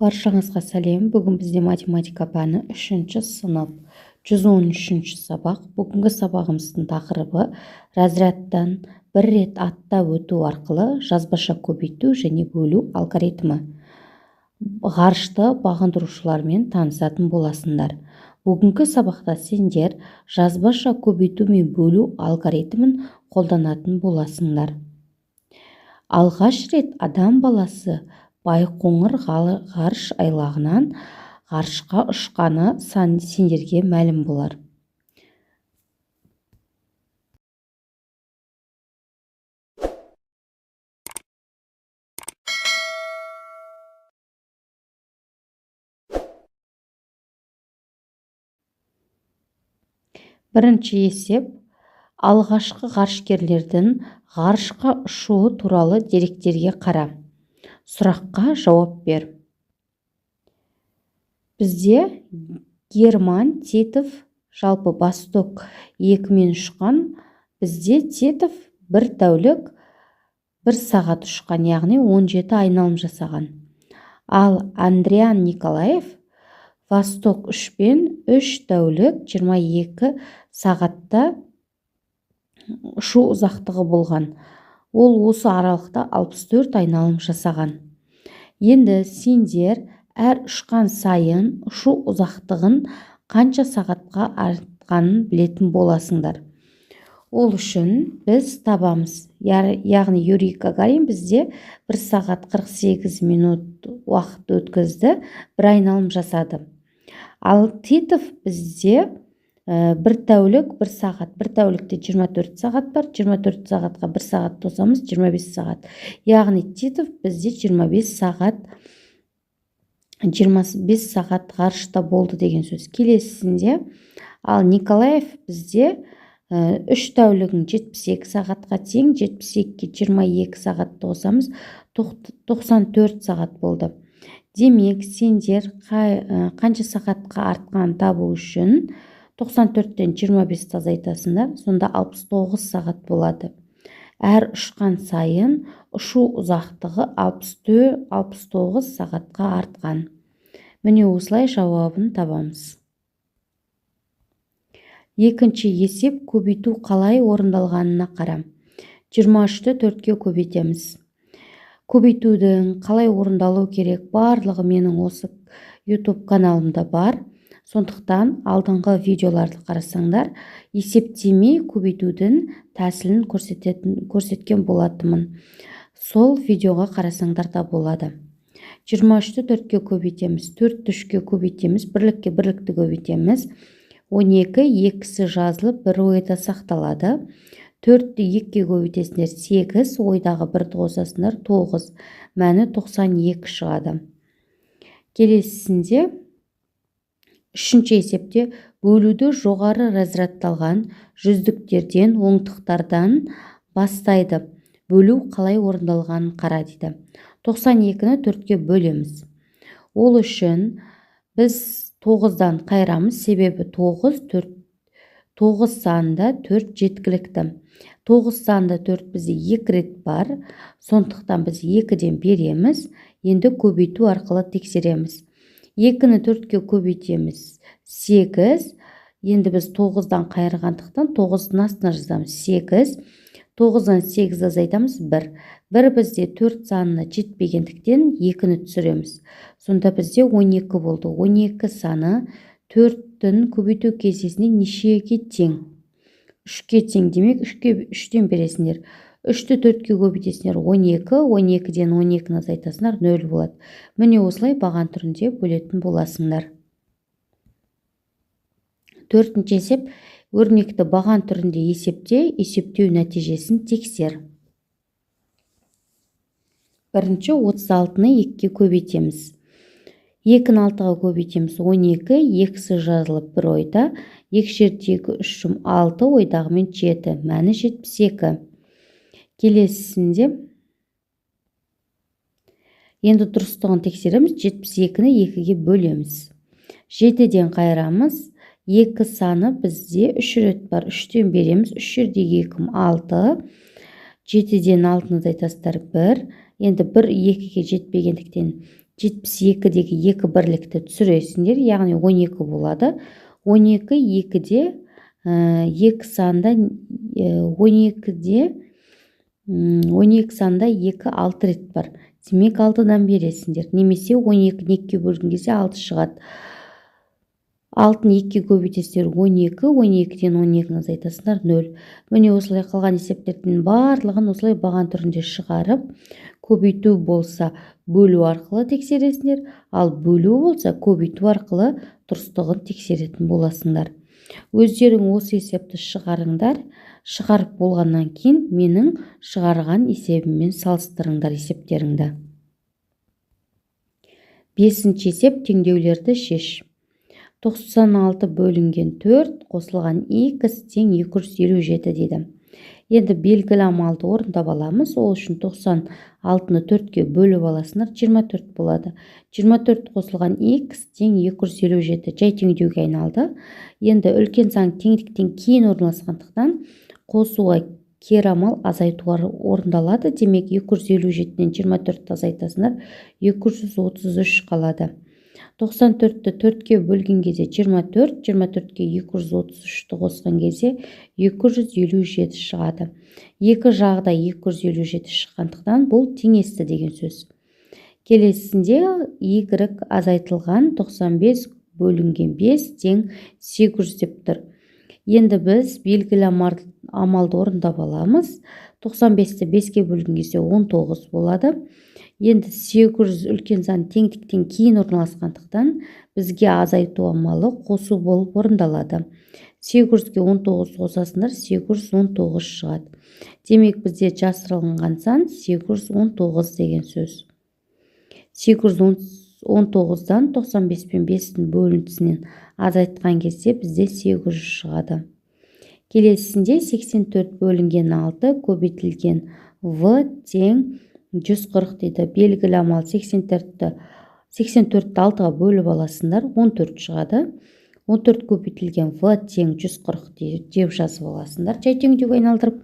Баршаңызға сәлем! Бүгін бізде математика пәні, үшінші сынып, 113 сабақ. Бүгінгі сабағымыздың тақырыбы: разрядтан бір рет аттап өту арқылы жазбаша көбейту және бөлу алгоритмі. Ғарышты бағындырушылармен танысатын боласыңдар. Бүгінгі сабақта сендер жазбаша көбейту мен бөлу алгоритмін қолданатын боласыңдар. Алғаш рет адам баласы Байқоңыр ғарыш айлағынан ғарышқа ұшқаны сендерге мәлім болар. Бірінші есеп. Алғашқы ғарышкерлердің ғарышқа ұшуы туралы деректерге қара. Сұраққа жауап бер. Бізде Герман Титов, жалпы Восток 2-мен ұшқан. Бізде Титов бір тәулік бір сағат ұшқан, яғни 17 айналым жасаған. Ал Андриан Николаев Восток 3-пен 3 тәулік 22 сағатта ұшу ұзақтығы болған. Ол осы аралықта 64 айналым жасаған. Енді сендер әр ұшқан сайын ұшу ұзақтығын қанша сағатқа артқанын білетін боласыңдар. Ол үшін біз табамыз. Яғни Юрий Гагарин бізде 1 сағат 48 минут уақыт өткізді, бір айналым жасады. Ал Титов бізде бір тәулік бір сағат, бір тәулікте 24 сағат бар, 24 сағатқа бір сағат қосамыз, 25 сағат. Яғни Титов бізде 25 сағат ғарышта болды деген сөз. Келесісінде ал Николаев бізде 3 тәулігін 72 сағатқа тең, 72-ге 22 сағатты қосамыз, 94 сағат болды. Демек, сендер қанша сағатқа артқанын табу үшін 94-тен 25 азайтасыңдар, сонда 69 сағат болады. Әр ұшқан сайын ұшу ұзақтығы 69 сағатқа артқан. Міне, осылай жауабын табамыз. Екінші есеп. Көбейту қалай орындалғанына қара. 23-ті 4-ке көбейтеміз. Көбейтудің қалай орындалу керек, барлығы менің осы YouTube каналымда бар. Сондықтан алдыңғы видеоларды қарасаңдар, есептемей көбейтудің тәсілін көрсеткен болатынмын. Сол видеоға қарасаңдар да болады. 23-ті 4-ке көбейтеміз. 4-ті 3-ке көбейтеміз, бірлікке бірлікті көбейтеміз. 12, екісі жазылып, бір ойда сақталады. 4-ті 2-ке көбейтесіңдер, 8, ойдағы бірді қосасыңдар, 9. Мәні 92 шығады. Келесісінде, үшінші есепте, бөлуді жоғары разрядталған жүздіктерден, ондықтардан бастайды. Бөлу қалай орындалғанын қара дейді. 92-ні 4-ке бөлеміз. Ол үшін біз 9-дан қайырамыз, себебі 9, 4, 9 санында 4 жеткілікті. 9 санында 4 бізде екі рет бар, сондықтан біз 2-ден береміз. Енді көбейту арқылы тексереміз. 2-ні 4-ке көбейтеміз, 8. Енді біз 9-дан қайырғандықтан 9-дың астына жазамыз 8. 9-дан 8 азайтамыз, 1. 1 бізде 4 санына жетпегендіктен 2-ні түсіреміз. Сонда бізде 12 болды. 12 саны 4-тің көбейту кестесіне нешеге тең? 3-ке тең. Демек, 3-ке 3-тен бересіңдер. 3-ті 4-ке көбейтесіңдер, 12, 12-ден 12-ні азайтасыңдар, 0 болады. Міне, осылай баған түрінде бөлетін боласыңдар. Төртінші есеп. Өрнекті баған түрінде есепте, есептеу нәтижесін тексер. Бірінші, 36-ны 2-ке көбейтеміз. 2-ні 6-ға көбейтеміз, 12, екісі жазылып, бір ойда, екі жерде 2, 3 жұм 6, ойдағымен 7, мәні 72. Келесісінде енді дұрыстығын тексереміз. 72-ні 2-ге бөлеміз. 7-ден қайырамыз. 2 саны бізде 3 рет бар. 3-тен береміз. 3 жерде 2, 6. 7-ден 6-ны азайтасыздар, 1. Енді 1 2-ге жетпегендіктен 72-дегі 2 бірлікті түсіресіңдер, яғни 12 болады. 12 2-де, 2 санда, 12-де, 12 санда 2 6 рет бар. Демек 6-дан бересіңдер. Немесе 12-ні 2-ге бөлген кезде 6 шығады. 6-ны 2-ге көбейтесіздер 12, 12-ден 12-ні азайтасыңдар 0. Міне осылай қалған есептердің барлығын осылай баған түрінде шығарып, көбейту болса бөлу арқылы тексересіңдер, ал бөлу болса көбейту арқылы дұрыстығын тексеретін боласыңдар. Өздерің осы есепті шығарыңдар. Шығарып болғаннан кейін менің шығарған есебіммен салыстырыңдар есептеріңді. 5-ші есеп теңдеулерді шеш. 96 бөлінген 4 қосылған х тең 257 дейді. Енді белгілі амалды орындап аламыз. Ол үшін 96-ны 4-ке бөліп аласыңдар, 24 болады. 24 қосылған х тең 257 жай теңдеуге айналды. Енді үлкен сан теңдіктен кейін орналасқандықтан қосуға кері амал азайту орындалады. Демек 257-ден 24-ті азайтасыңдар, 233 қалады. 94-ті 4-ке бөлген кезде 24, 24-ке 233-ті қосқан кезде 257 шығады. Екі жағда 257 шыққандықтан бұл теңесті деген сөз. Келесінде y азайтылған 95 бөлінген 5 тең 800 деп тұр. Енді біз белгілі амалды орындап аламыз. 95-ті 5-ке бөлген кезде 19 болады. Енді 800 үлкен сан теңдіктен кейін орналасқандықтан бізге азайту амалы қосу болып орындалады. 800-ге 19 қосасыңдар, 819 шығады. Демек бізде жасырылған сан 819 деген сөз. 819-дан 95 пен 5-тің бөліндісінен азайтқан кезде бізде 800 шығады. Келесісінде 84 бөлінген 6 көбейтілген в тең 140 дейді. Белгілі амал 84-ті 6-ға бөліп аласыңдар, 14 шығады. 14 көбейтілген в тең 140 деп жазып аласыңдар, жай теңдеуге айналдырып.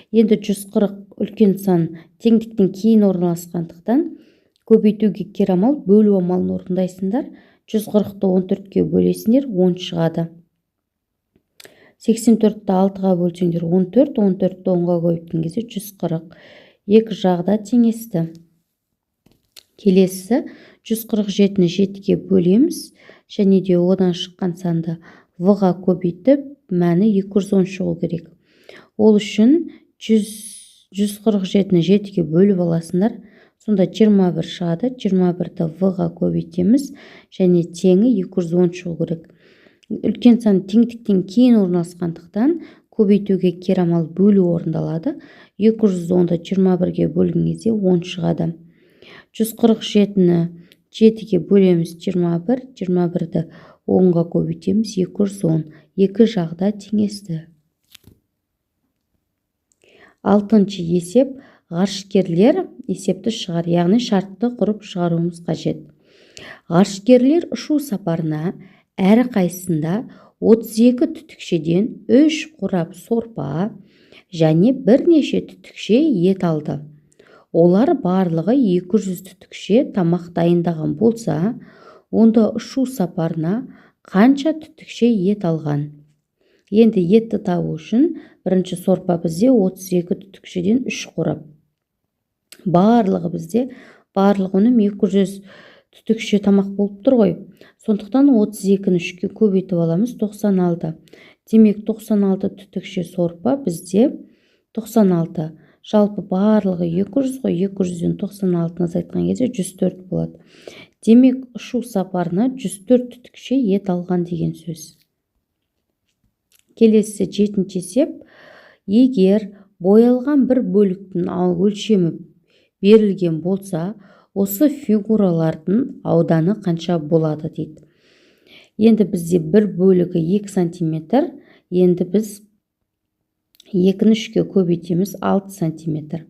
Енді 140 үлкен сан теңдіктен кейін орналасқандықтан көбейтуге кері амал бөлу амалын орындайсыңдар. 140-ты 14-ке бөлесіңдер, 10 шығады. 84-ті 6-ға бөлсеңдер 14, 14-ті 10-ға көбейткен кезде 140. Екі жағда теңесті. Келесі 147-ні 7-ге бөлеміз және де одан шыққан санды в-ға көбейтіп мәні 210 шығу керек. Ол үшін 147-ні 7-ге бөліп аласыңдар. Сонда 21 шығады. 21-ді в-ға көбейтеміз және теңі 210 шығу керек. Үлкен сан теңдіктен кейін орналасқандықтан көбейтуге кері амал бөлу орындалады. 210-ды 21-ге бөлген кезде 10 шығады. 147-ні 7-ге бөлеміз 21, 21-ді 10-ға көбейтеміз 210. Екі жағда теңесті. 6-шы есеп ғарышкерлер есепті шығар, яғни шартты құрып шығаруымыз қажет. Ғарышкерлер ұшу сапарына әр қайсысында 32 түтікшеден 3 қорап сорпа және бірнеше түтікше ет алды. Олар барлығы 200 түтікше тамақ дайындаған болса, онда ұшу сапарына қанша түтікше ет алған? Енді етті табу үшін бірінші сорпа бізде 32 түтікшеден 3 қорап. Барлығы бізде, барлық өнім 200 түтікше тамақ болып тұр ғой. Сондықтан 32-ні 3-ке көбейтіп аламыз 96. Демек 96 түтікше сорпа бізде 96. Жалпы барлығы 200 ғой, 200-ден 96-ны азайтқан кезде 104 болады. Демек ұшу сапарына 104 түтікше ет алған деген сөз. Келесі 7-ші есеп. Егер боялған бір бөліктің өлшемі берілген болса, осы фигуралардың ауданы қанша болады дейді. Енді бізде бір бөлігі 2 сантиметр, енді біз 2-ні 3-ке көбейтеміз 6 сантиметр.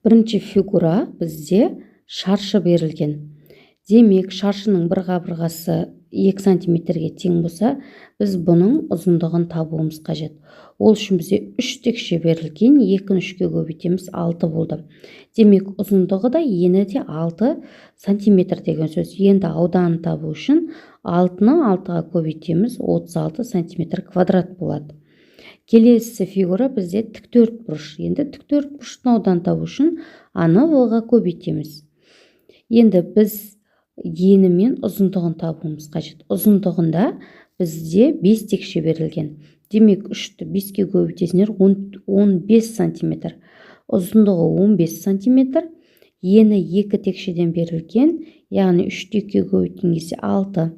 Бірінші фигура бізде шаршы берілген. Демек, шаршының бір қабырғасы 2 сантиметрге тең болса, біз бұның ұзындығын табуымыз қажет. Ол үшін бізде 3 текше берілген, 2-ні 3-ке көбейтеміз, 6 болды. Демек, ұзындығы да ені де 6 сантиметр деген сөз. Енді ауданын табу үшін 6-ны 6-ға көбейтеміз, 36 сантиметр квадрат болады. Келесі фигура бізде тік бұрыш. Енді тік бұрыштың ауданын табу үшін аны В-ға көбейтеміз. Енді біз ені мен ұзындығын табуымыз қажет. Ұзындығында бізде 5 текше берілген. Демек, 3-ті 5-ке көбейтесіңдер, 15 сантиметр. Ұзындығы 15 сантиметр. Ені 2 текшеден берілген, яғни 3-ті 2-ге көбейткен кезде 6.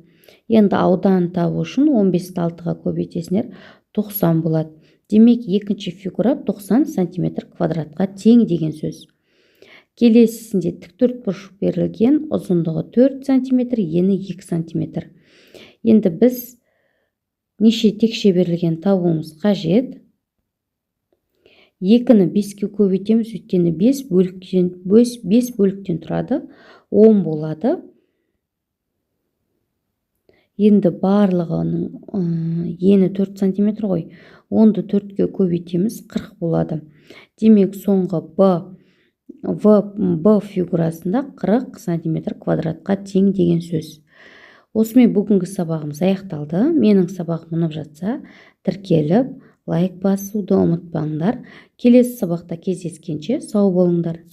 Енді ауданын табу үшін 15-ті 6-ға көбейтесіңдер, 90 болады. Демек, екінші фигура 90 сантиметр квадратқа тең деген сөз. Келесісінде тік төртбұрыш берілген, ұзындығы 4 сантиметр, ені 2 сантиметр. Енді біз неше текше берілген табуымыз қажет. 2-ні 5-ке көбейтеміз, өйткені 5 бөліктен тұрады, 10 болады. Енді барлығының ені 4 сантиметр ғой, 10-ды 4-ке көбейтеміз, 40 болады. Демек, соңғы Б фигурасында 40 сантиметр квадратқа тең деген сөз. Осымен бүгінгі сабағымыз аяқталды. Менің сабағым ұнап жатса, тіркеліп, лайк басуды ұмытпаңдар. Келесі сабақта кездескенше сау болыңдар.